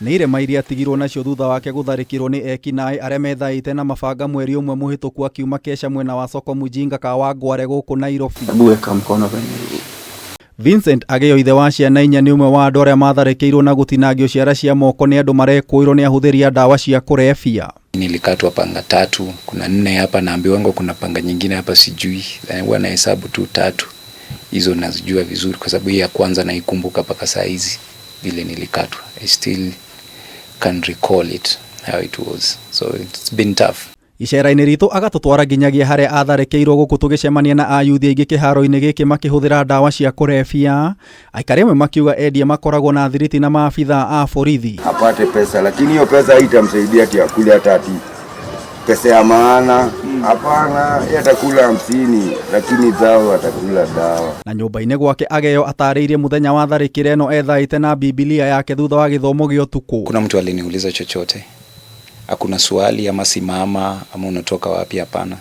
Nĩ irema iria atigirwo nacio thutha wake gũtharĩkĩrwo nĩ ekinaĩ arĩa methaĩte na mabanga mweri ũmwe mũhĩtũku akiuma keca mwena wa soko Mujinga Kawangware gũkũ Nairobi. Hebu weka mkono venye. Vincent Agĩo ithe wa ciana inya nĩ ũmwe wa andũ arĩa matharĩkĩirwo na gũtinangio ciara cia moko nĩ andũ marekũĩrwo nĩ ahũthĩri a ndawa cia kũrebia. Nilikatwa panga tatu, kuna nne hapa naambiwa kuna panga nyingine hapa sijui. Huwa nahesabu tu tatu. Hizo nazijua vizuri kwa sababu hii ya kwanza naikumbuka mpaka saa hizi vile nilikatwa. I still can recall it how it was. So it's been tough. Icera-inĩ ritũ agatũtwara nginyagia harĩa atharĩkĩirwo gũkũ tũgĩcemania na ayuthi aingĩ kĩharo-inĩ gĩkĩ makĩhũthĩra ndawa cia kũrebia. Aikari amwe makiuga endia makoragwo na thiriti na maabitha a borithi. Apate pesa, lakini hiyo pesa haitamsaidia ati akule hata ati pesa ya maana. Hapana, yeye atakula 50, lakini zao atakula dawa. Na nyũmba-inĩ gwake Ageo atarĩirie mũthenya wa tharĩkĩra ĩno ethaĩte na Bibilia yake thutha wa gĩthomo gĩa ũtukũ. Kuna mtu aliniuliza chochote. Hakuna swali ama simama ama unatoka wapi, hapana.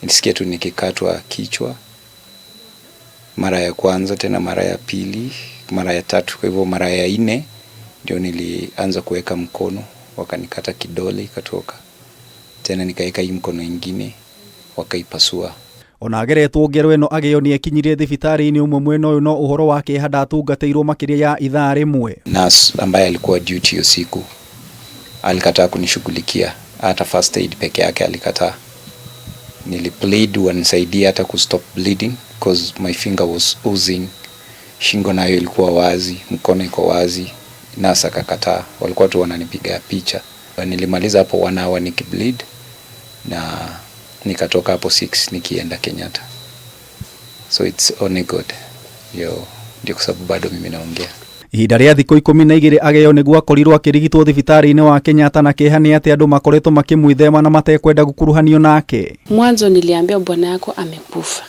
Nilisikia tu nikikatwa kichwa mara ya kwanza, tena mara ya pili, mara ya tatu. Kwa hivyo mara ya nne ndio nilianza kuweka mkono, wakanikata kidole ikatoka. Tena nikaweka hii mkono ingine wakaipasua. Ona ageretwo ngero ĩno Ageo nĩ ekinyirie thibitarĩ-inĩ ũmwe mwena ũyũ no ũhoro wa kĩeha ndatungatĩirwo makĩria ya ithaa rĩmwe. Nurse ambaye alikuwa duty hiyo siku alikataa kunishughulikia, hata first aid peke yake alikataa. Niliplead wanisaidie hata kustop bleeding because my finger was oozing, shingo nayo ilikuwa wazi, mkono iko wazi. Nurse akakataa, walikuwa tu wananipiga picha. Nilimaliza hapo 1 hour nikibleed na nikatoka hapo 6 nikienda Kenyatta. So it's only God. Yo, ndio kwa sababu bado mimi naongea. Ihinda rĩa thikũ 12 Ageo nĩguo akorirwo akĩrigitwo thibitarĩ-inĩ wa Kenyatta na kĩeha nĩ atĩ andũ makoretwo makĩmwĩthema na matekwenda gũkuruhanio nake. Mwanzo niliambia bwana yako amekufa,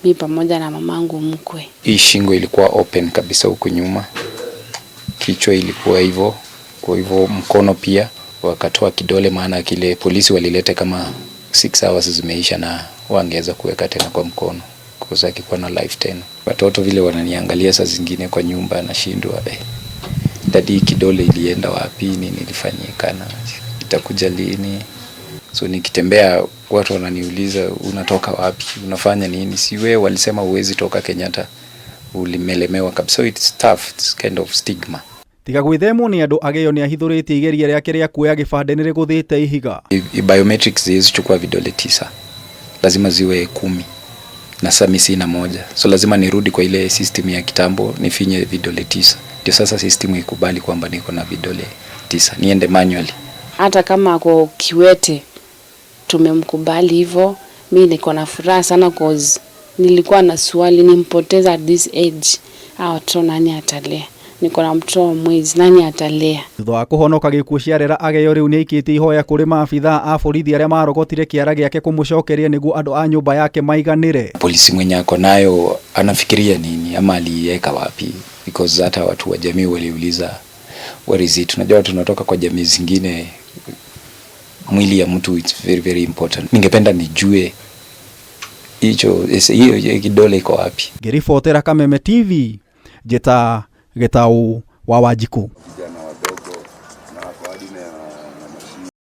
mi pamoja na mamangu mkwe. Hii shingo ilikuwa open kabisa huku nyuma, kichwa ilikuwa hivyo, kwa hivyo mkono pia wakatoa kidole, maana kile polisi walileta kama 6 hours zimeisha na wangeweza kuweka tena kwa mkono kwa sababu akikuwa na life tena. Watoto vile wananiangalia saa zingine kwa nyumba nashindwa, daddy kidole ilienda wapi, nini ilifanyika na itakuja lini? So nikitembea watu wananiuliza unatoka wapi, unafanya nini? Si wewe walisema huwezi toka Kenyatta, ulimelemewa kabisa. So it's tough, it's kind of stigma. Tiga gwĩthemwo nĩ andũ Ageo nĩ ahithũrĩtie igeria rĩake rĩa kuoya gĩbandĩ nĩ rĩgũthĩte ihiga. Biometrics ziwezi chukua vidole 9, lazima ziwe 10 na sasa mimi sina moja, so lazima nirudi kwa ile system ya kitambo nifinye vidole 9 ndio sasa system ikubali kwamba niko na vidole 9, niende manually. Hata kama ako kiwete tumemkubali hivyo. Mi niko na furaha sana cause nilikuwa na swali nimpoteza at this age, hao watoto nani atalea? Niko na mtoto wa mwezi, nani atalea? Thutha wa kũhonoka gĩkuũ ciarera Ageo rĩu nĩaikĩtie ihoya kũrĩ maabitha a borithi arĩa marogotire kĩara gĩake kũmũcokeria nĩguo andũ a nyũmba yake maiganĩre. Polisi mwenye ako nayo anafikiria nini ama aliiweka wapi? Because hata watu wa jamii waliuliza what is it. Unajua tunatoka kwa jamii zingine, mwili ya mtu it's very very important. Ningependa nijue hicho hiyo kidole iko wapi. Ngĩribotera Kameme TV, njĩta Gĩtaũ wa Wanjikũ. Kijana.